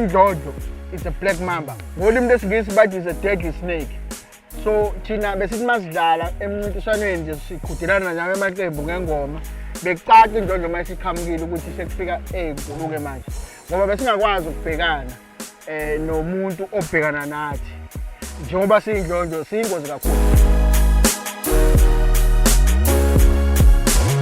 Indlondlo it's a black mamba. Ngolimi lwesiNgisi bathi is a deadly snake. So thina besithi masidlala emncintiswaneni nje siqhudelana nawo amaqembu ngengoma, bekucaca indlondlo uma isiqhamukile ukuthi sekufika ey'nkulu-ke manje, ngoba besingakwazi ukubhekana nomuntu obhekana nathi njengoba siyindlondlo, siyingozi kakhulu.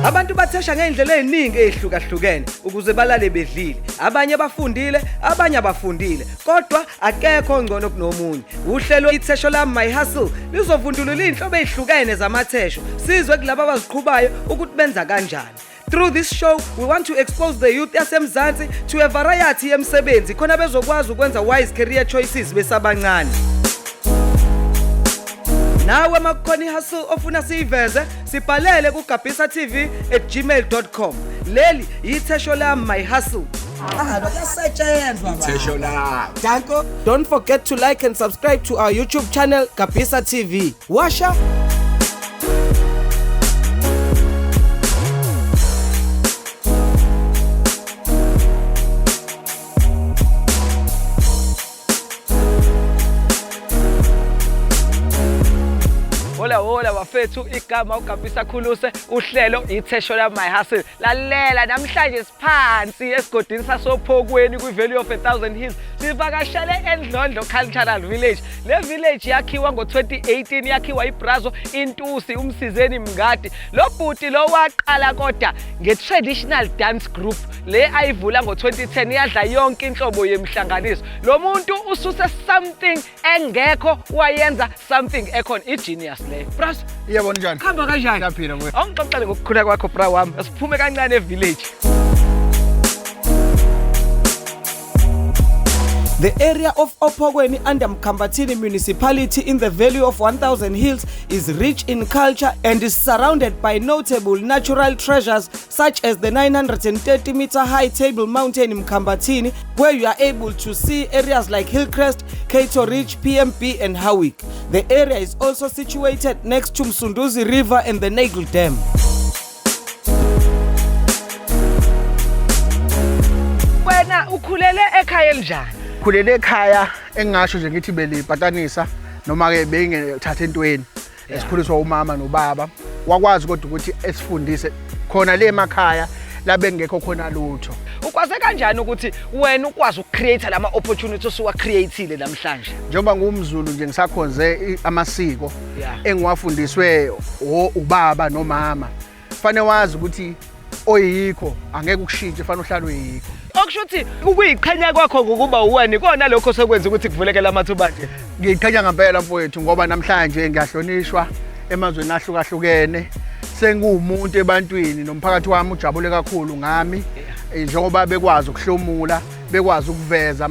Abantu bathesha ngey'ndlela ey'ningi ey'hlukahlukene ukuze balale bedlile. Abanye bafundile, abanye abafundile, kodwa akekho ongcono kunomunye. Uhlelo Ithesho Lami My Hustle lizovundulula iy'nhlobo ey'hlukene zamathesho, sizwe kulabo abaziqhubayo ukuthi benza kanjani. Through this show, we want to expose the youth yaseMzansi to a variety yemisebenzi khona bezokwazi ukwenza wise career choices besabancane. Nawe makukhona i-hustle ofuna siyiveze, sibhalele ku gabisatv@gmail.com. Leli yithesho lami My Hustle. Ah, kuyasetshenzwa baba. Thesho lami. Danko. Don't forget to like and subscribe to our YouTube channel Gabisa TV. Washa. Hola hola bafethu, igama uGabisa Khuluse, uhlelo Ithesho Lami My Hustle. Lalela, namhlanje siphansi esigodini sasoPhokweni kwi-Valley of a Thousand Hills. Sivakashele eNdlondlo Cultural Village. Le village yakhiwa ngo-2018, yakhiwa ibrazo Intusi uMsizeni Mngadi. Lo bhuti lo waqala kodwa nge-traditional dance group le ayivula ngo-2010, yadla yonke inhlobo yemihlanganiso. Lo muntu ususe something engekho wayenza something ekhona, i-genius leyo. Brazo, Yebo, njani? Khamba kanjani? Siyaphila mfowethu. Awungixoxele ngokukhula kwakho bra wami, asiphume kancane e-village. The area of Ophokweni under Mkhambathini municipality in the Valley of 1000 Hills is rich in culture and is surrounded by notable natural treasures such as the 930 meter high Table Mountain Mkhambathini, where you are able to see areas like Hillcrest, Cato Ridge, PMB and Howick. The area is also situated next to Msunduzi River and the Nagle Dam. Wena ukhulele ekhaya elinjani? Khulele ekhaya engingasho nje ngithi belipatanisa noma-ke bengingethatha entweni, esikhuliswa umama nobaba. Wakwazi kodwa ukuthi esifundise khona le emakhaya la bengekho khona lutho. Ukwaze kanjani ukuthi wena ukwazi ukucreate lama opportunities osuwa-create-ile namhlanje? Njengoba ngumZulu nje ngisakhonze amasiko engiwafundiswe ubaba nomama, fanele wazi ukuthi oyikho angeke ukushintshe, fanele uhlale uyikho. Okusho ukuthi ukuyiqhenya kwakho ngokuba uwena ikona lokho sekwenza ukuthi kuvuleke lamathuba nje. Ngiyiqhenya ngempela mfowethu, ngoba namhlanje ngiyahlonishwa emazweni ahlukahlukene, senguwumuntu ebantwini nomphakathi wami ujabule kakhulu ngami, njengoba bekwazi ukuhlomula, bekwazi ukuveza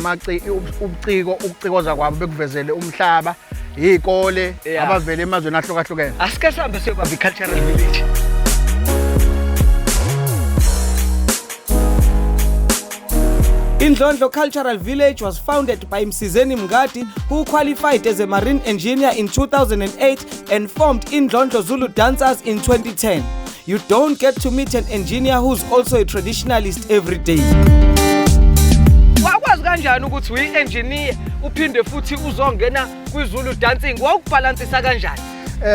ubuciko, ukucikoza kwabo bekuvezele umhlaba, iy'kole abavele emazweni ahlukahlukene. Asike sihambe siyobamba i-cultural village. Indlondlo Cultural Village was founded by Msizeni Mngadi, who qualified as a marine engineer in 2008 and formed Indlondlo Zulu Dancers in 2010. You don't get to meet an engineer who's also a traditionalist every day. Wakwazi kanjani ukuthi uyi-engineer uphinde futhi uzongena kwiZulu dancing? Wawukubhalansisa kanjani?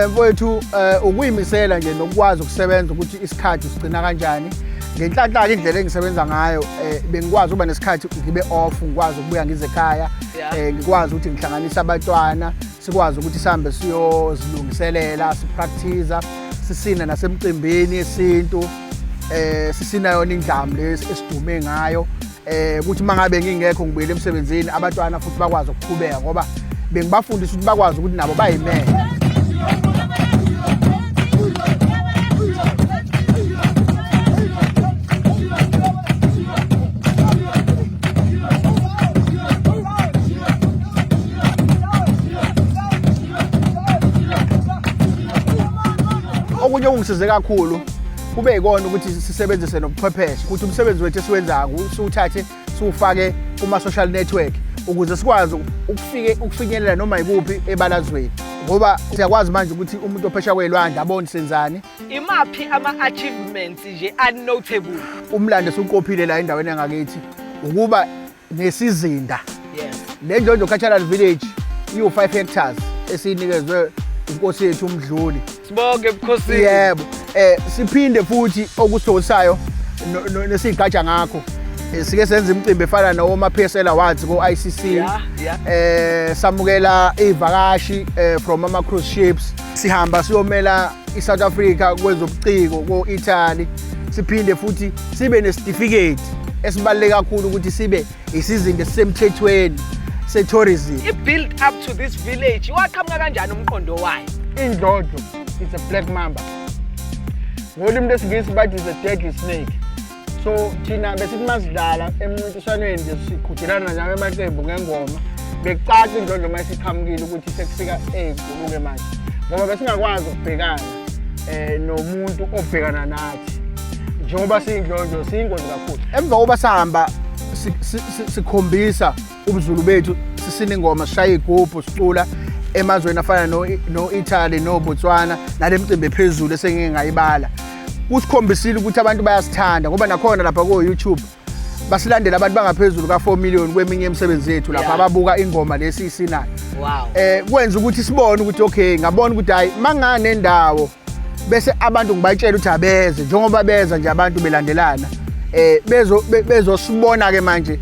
Mfowethu, ukuyimisela nje nokwazi ukusebenza, ukuthi isikhathi usigcina kanjani. Ngenhlanhla-ke indlela engisebenza ngayo, bengikwazi ukuba nesikhathi ngibe off, ngikwazi ukubuya ngize ekhaya, ngikwazi ukuthi ngihlanganise abantwana, sikwazi ukuthi sihambe siyozilungiselela, sipractice, sisina nasemcimbini yesintu, sisina yona indlamu le esidume ngayo. Ukuthi mangabe ngingekho ngibuyele emsebenzini, abantwana futhi bakwazi ukuqhubeka, ngoba bengibafundisa ukuthi bakwazi ukuthi nabo bayimele. Okunye okungisize kakhulu kube yikona ukuthi sisebenzise nobuchwepheshe, ukuthi umsebenzi wethu esiwenzayo siwuthathe siwufake kuma-social network ukuze sikwazi ukufinyelela noma yikuphi ebalazweni, ngoba siyakwazi manje ukuthi umuntu ophesha kwelwandle abone senzani. Imaphi ama-achievements nje unnotable? Umlando esiwuqophile la endaweni yangakithi ukuba nesizinda. Yes. Le Ndlondlo Cultural Village iwu-5 hectares esiyinikezwe inkosi yethu uMdluli. Sibonge ebukhosini. Yebo. Siphinde futhi okusithokozisayo nesigqaja ngakho. Sike senza imicimbi efana noma PSL Awards ko ICC. Samukela ivakashi from ama cruise ships. Sihamba siyomela iSouth Africa kwezobuciko ko Italy. Siphinde futhi sibe nesitifiketi esibaluleke kakhulu ukuthi sibe isizinda esisemthethweni se-tourism. I-build up to this village waqhamuka kanjani umqondo wayo? Indlondlo is a black mamba. Ngolimi lwesiNgisi bathi is a deadly snake. So thina besithi masidlala emncintiswaneni nje siqhudelana nawo amaqembu ngengoma, bekucaca indlondlo uma isiqhamukile ukuthi sekufika ey'nkulu-ke manje, ngoba besingakwazi ukubhekana nomuntu obhekana nathi njengoba siyindlondlo, siyingozi kakhulu. Emva kokuba sihamba sikhombisa ubuZulu bethu, sisina ingoma, sishaya igubhu, sicula emazweni afana no-Italy no-Botswana nale micimbi ephezulu esengike ngayibala, kusikhombisile ukuthi abantu bayasithanda, ngoba nakhona lapha ko-YouTube basilandela abantu bangaphezulu ka-4 million kweminye imisebenzi yethu lapha ababuka ingoma lesi isinayo. Kwenza ukuthi sibone ukuthi okay, ngabona ukuthi hayi, manganendawo bese abantu ngibatshela ukuthi abeze, njengoba beza nje abantu belandelana, bezosibona ke manje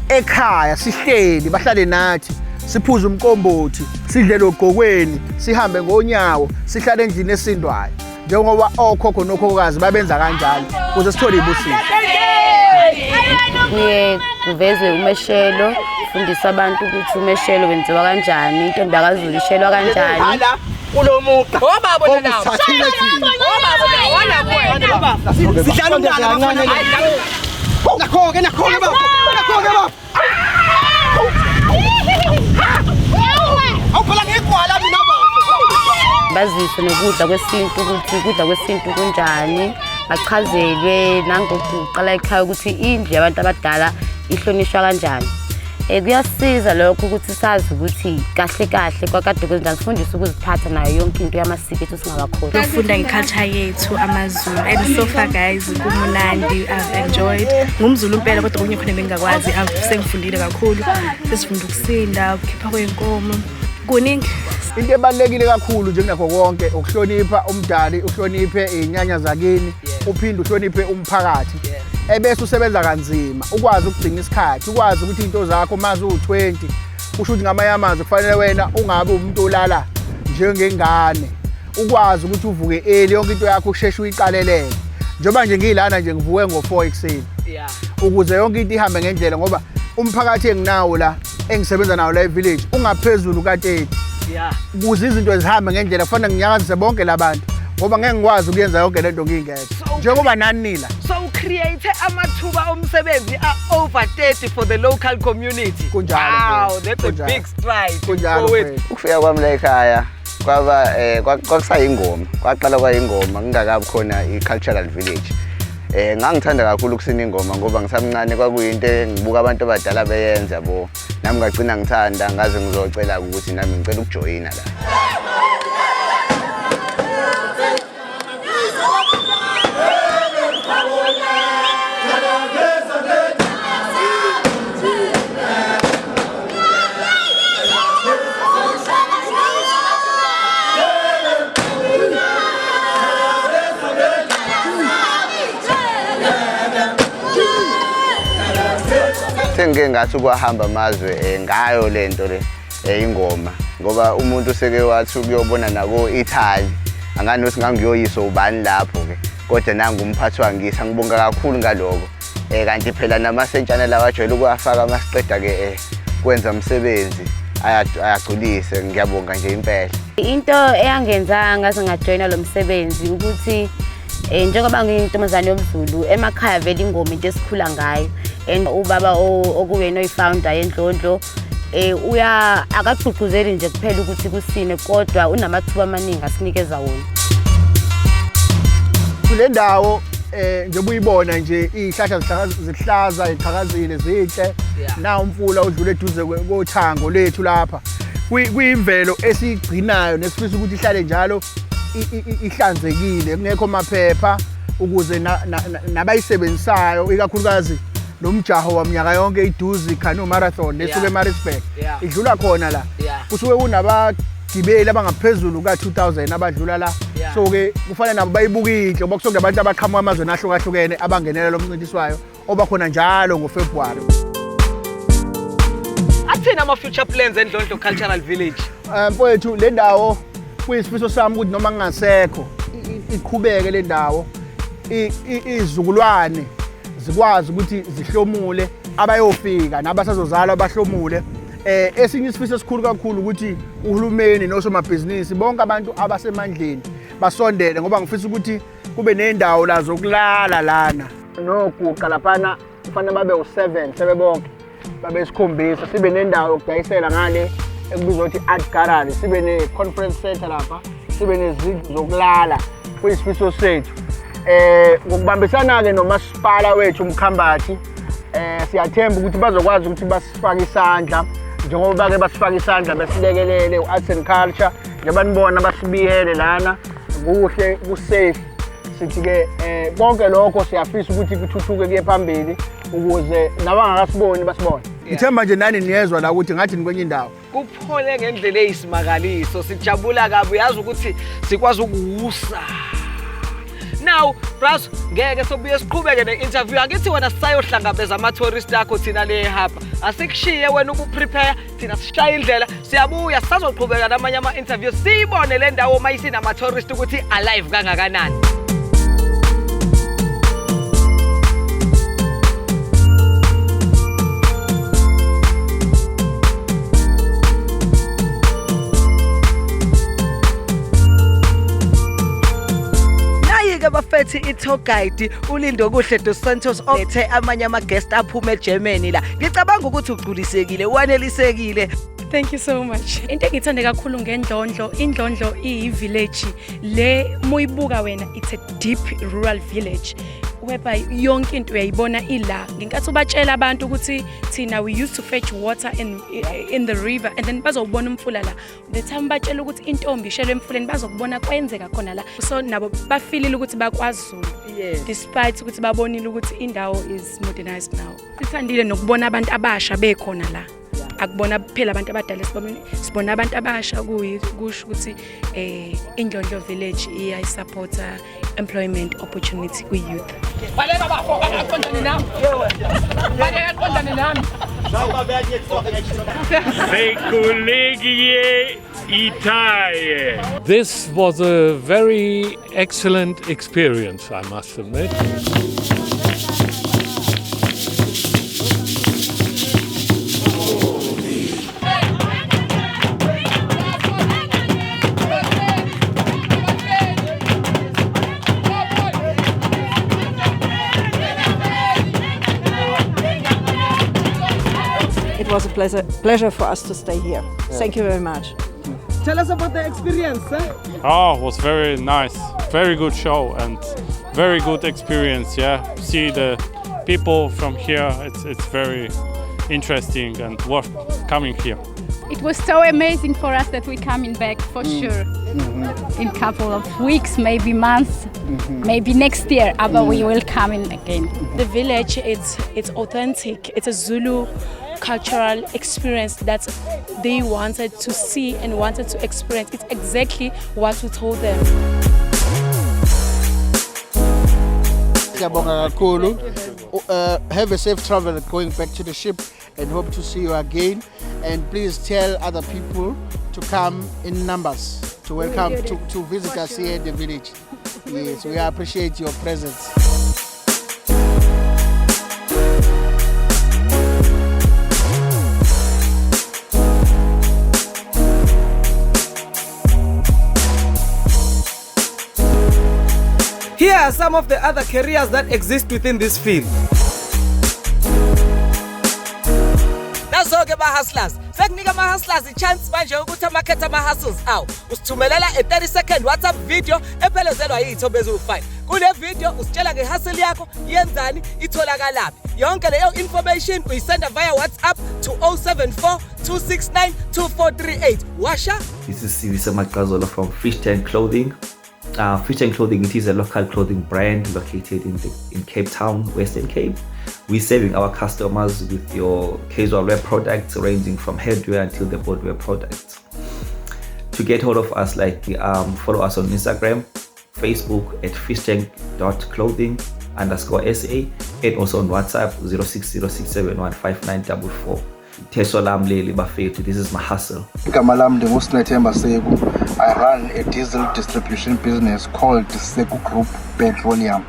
ekhaya, sihleli, bahlale nathi, siphuze umqombothi, sidle logqokweni, sihambe ngonyawo, sihlale endlini esindwayo njengoba okhokho nokhokhokazi babenza kanjalo, ukuze sithole ibusiso. Kuye kuvezwe umeshelo, kufundiswa abantu ukuthi umeshelo wenziwa kanjani, intombi yakaZulu ishelwa kanjani. Kulo mugqa Obaba nabo. Obusithathile thina. Obaba nabo. Sidlala umntana bafana. Nakho-ke, nakho-ke baba, nakho-ke baba. Awuphela ngigwala mina baba. Baziswe nokudla kwesintu, ukuthi ukudla kwesintu kunjani, bachazelwe nangokuqala ekhaya ukuthi indlu yabantu abadala ihlonishwa kanjani. Kuyasiza lokho ukuthi sazi ukuthi kahle kahle kwakade kwenza, sifundise ukuziphatha nayo yonke into yamasiko ethu singabakhohlwa. Ukufunda nge-culture yethu amaZulu, and so far guys kumnandi, I've enjoyed. NgumZulu impela, kodwa okunye khona bengingakwazi, sengifundile kakhulu. Sesifunda ukusinda, ukukhipha kwey'nkomo, kuningi. Into ebalulekile kakhulu nje kunakho konke ukuhlonipha umdali, uhloniphe iy'nyanya zakini, uphinde uhloniphe umphakathi, ebese usebenza kanzima, ukwazi ukugcina isikhathi, ukwazi ukuthi iy'nto zakho mazi uwu-20, kusho ukuthi ngamanye amazwi kufanele wena ungabe umuntu olala njengengane, ukwazi ukuthi uvuke early, yonke into yakho usheshe uyiqalelele. Njengoba nje ngiyilana nje ngivuke ngo-4 ekuseni ukuze yonke into ihambe ngendlela, ngoba umphakathi enginawo la, engisebenza nawo la e-village, ungaphezulu ka-30. Ukuze izinto zihambe ngendlela kufanele nginyakazise bonke labantu, ngoba ngeke ngikwazi ukuyenza yonke lento ngingedwa, njengoba nani nila. So create amathuba omsebenzi a-over 30 for the local community. Kunjalo, Wow, mfowethu. that's a Kunjalo. big stride. Kunjalo, mfowethu. mfowethu. Ukufika kwami la ekhaya kwaba kwakusayingoma, kwaqala kwayingoma kungakabi khona i-cultural village. Ngangithanda kakhulu ukusina ingoma ngoba ngisamncane, kwakuyinto engibuka abantu abadala beyenza bo. Nami ngagcina ngithanda, ngaze ngizocela ukuthi nami ngicela ukujoyina la. Sengike ngathi ukwahamba amazwe ngayo lento le ingoma, ngoba umuntu seke wathi ukuyobona nako Italy, angani ukuthi ngangiyoyiswa ubani lapho ke, kodwa nangu umphathi wangisa, ngibonga kakhulu ngaloko. Kanti phela namasentshana lawa ajwayele ukuwafaka masiqeda ke kwenza umsebenzi ayagculise, ngiyabonga nje impela. Into eyangenza ngaze ngajoyina lo msebenzi ukuthi njengoba ngiyintombazane yomZulu, emakhaya vele ingoma into esikhula ngayo, and ubaba okuyena oyi-founder yendlondlo uya akagqugquzeli nje kuphela ukuthi kusine, kodwa unamathuba amaningi asinikeza wona. Kule ndawo njengoba uyibona nje iy'hlahla zihlaza, ziqhakazile, zinhle. Na umfula udlule eduze kothango lethu lapha. Kuyimvelo esiyigcinayo nesifisa ukuthi ihlale njalo ihlanzekile, kungekho maphepha, ukuze nabayisebenzisayo ikakhulukazi Lo mjaho waminyaka yonke, iDuzi Canoe Marathon lesuke eMaritzburg, idlula khona la. Kusuke kunabagibeli abangaphezulu ka-2000 abadlula la. So-ke kufanele nabo bayibuke inhle, ngoba kusuke kunabantu abaqhamuka amazweni ahlukahlukene abangenela lo mncintiswayo oba khona njalo ngoFebruwari. Athini ama-future plans eNdlondlo Cultural Village? Mfowethu, le ndawo kuyisifiso sami ukuthi noma ngingasekho iqhubeke le ndawo, izizukulwane zikwazi ukuthi zihlomule, abayofika nabasazozalwa bahlomule. Esinye isifiso esikhulu kakhulu ukuthi uhulumeni nosomabhizinisi, bonke abantu abasemandleni basondele, ngoba ngifisa ukuthi kube nendawo la zokulala lana noguqa laphana, kufanele babe u-7 sebebonke, babe isikhombisa, sibe nendawo yokudayisela ngale ekubizwa ukuthi art gallery, sibe ne-conference center lapha, sibe nezindlu zokulala. Kuyisifiso sethu ngokubambisana-ke nomasipala wethu uMkhambathi. Siyathemba ukuthi bazokwazi ukuthi basifake isandla njengoba bake basifake isandla, besilekelele u-arts and culture, njengoba nibona basibiyele lana kuhle, ku-safe. Sithi-ke konke lokho siyafisa ukuthi kuthuthuke kuye phambili ukuze nabangakasiboni basibone. Ngithemba nje nani niyezwa la ukuthi ngathi nikwenye indawo. Kuphole ngendlela eyisimangaliso, sijabula kabi, uyazi ukuthi sikwazi ukuwusa. Now, Bras, ngeke sobuye siqhubeke ne-interview. Angithi wena sisayohlangabeza ama-tourist akho thina le hapa. Asikushiye wena uku-prepare, thina sishaye indlela, siyabuya sisazoqhubeka namanye ama-interview, siyibone le ndawo uma isinama-tourist ukuthi alive kangakanani. Nayi-ke bafethi i-tour guide uLindokuhle Dos Santos olethe amanye ama-guest aphuma eGermany la. Ngicabanga ukuthi ugculisekile, wanelisekile. Thank you so much. Into engiyithande kakhulu ngeNdlondlo, iNdlondlo iyi-village le muyibuka wena, it's a deep rural village whereby yonke into uyayibona ila. Ngenkathi ubatshela abantu ukuthi thina we used to fetch water in the river, and then bazowubona umfula la. The time batshela ukuthi intombi ishelwe emfuleni, bazokubona kwenzeka khona la. So nabo bafilile ukuthi bakwaZulu. Despite ukuthi babonile ukuthi indawo is modernized now. Sithandile nokubona abantu abasha bekhona la. Akubona kuphela abantu abadala, sibona abantu abasha, kusho ukuthi iNdlondlo Village iyayisupporta employment opportunity kwi-youth. Baleka bafo, aqondane nami. Baleka aqondane nami. Sekulegi Itaye. This was a very excellent experience, I must admit. It was a pleasure for us to stay here. Thank you very much. Tell us about the experience, sir. Oh, it was very nice. Very good show and very good experience. Yeah, see the people from here. It's very interesting and worth coming here. It was so amazing for us that we're coming back for sure. In couple of weeks, maybe months, maybe next year, but we will come in again. The village, it's authentic. It's a Zulu cultural experience that they wanted to see and wanted to experience. It's exactly what we told them. Siyabonga kakhulu. Have a safe travel going back to the ship and hope to see you again. And please tell other people to come in numbers to welcome to visit us here at the village. Yes, we appreciate your presence. Here are some of the other careers that exist within this field. Nazo-ke ba-hustlers, sekunika ama-hustlers i-chance manje ukuthi amakhethe ama-hustles awo. Usithumelela a 30-second WhatsApp video ephelezelwa yiy'thombe eziwu-5. Kule video usitshela nge-hustle yakho, yenzani, itholakalaphi. Yonke leyo information uyisenda via WhatsApp to 074 269 2438. Washa. This is Sivisa Makazola from Fish Tank Clothing. Fish Tank Clothing, it is a local clothing brand located in Cape Town, Western Cape. We're serving our customers with your casual wear products ranging from headwear until the boardwear products. To get hold of us, like follow us on Instagram, Facebook @fishtank.clothing_sa, and also on WhatsApp 0606715944. Ithesho lam leli bafethu, this is my hustle. Igama lam ndinguSinethemba Seku. I run a diesel distribution business called Seku Group Petroleum.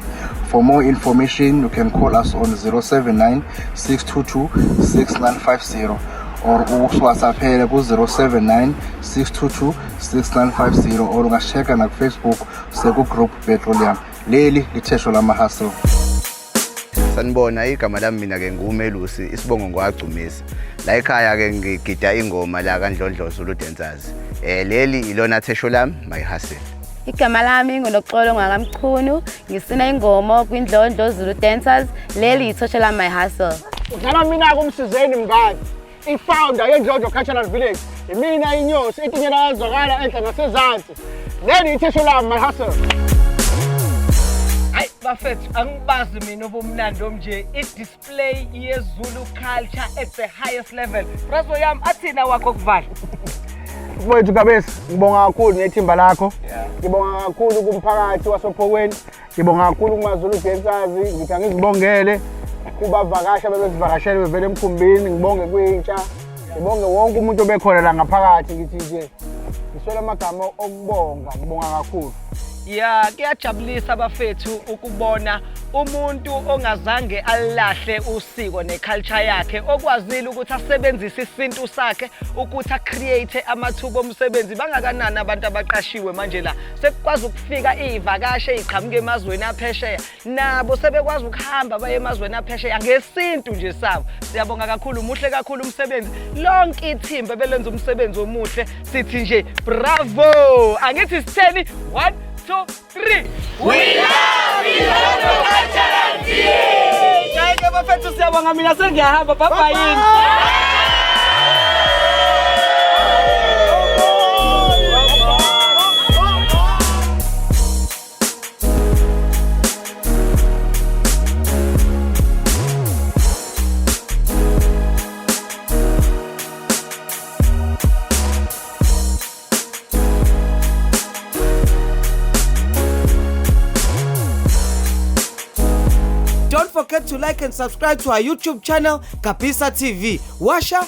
For more information, you can call us on 079 622 6950 or usiwhatsappele ku-079 622 6950 or ungasheka nakuFacebook Seku Group Petroleum. Leli lithesho lama-hustle. Sanibona, igama lami mina ke nguMelusi, isibongo ngwagcumisa. La ekhaya ke ngigida ingoma la kaNdlondlo Zulu Dancers. Leli ilona thesho lami, my hustle. Igama lami nguNoxolo ngakaMchunu, ngisina ingoma kwiNdlondlo Zulu Dancers. Leli ithosho lami, my hustle. Udlala mina-ke uMsizeni Mngadi, i-founder yeNdlondlo Cultural Village. Imina inyosi etinyela yazwakala enhla nasezansi. Leli ithesho lami, my hustle. Hayi bafethu, angibazi mina ubumnandi omnje, i-display yeZulu culture at the highest level. Brazo yami, athina wakho kuvala. Mfowethu Kabesi, ngibonga kakhulu nethimba lakho. Ngibonga kakhulu kumphakathi wasoPhokweni. Ngibonga kakhulu kumaZulu Dancers, ngithi angizibongele kubavakashi abebezivakashele bevele emkhumbini, ngibonge kwintsha. Ngibonge wonke umuntu obekhona la ngaphakathi, ngithi nje ngiswela amagama okubonga, ngibonga kakhulu. Ya, kuyajabulisa bafethu ukubona umuntu ongazange alilahle usiko neculture yakhe, okwazile ukuthi asebenzise isintu sakhe ukuthi acreate amathuba omsebenzi. Bangakanani abantu abaqashiwe manje la? Sekukwazi ukufika iy'vakashi ey'qhamuka emazweni aphesheya, nabo sebekwazi ukuhamba baye emazweni aphesheya ngesintu nje sabo. Siyabonga kakhulu, muhle kakhulu umsebenzi. Lonke ithimba ebelenza umsebenzi omuhle, sithi nje bravo. Angithi sitheni? 1 2 3, we love Indlondlo Cultural Village. Hayi bafethu, siyabonga, mina sengiyahamba, bye bye. Don't forget to like and subscribe to our YouTube channel, Kabisa TV. Washa.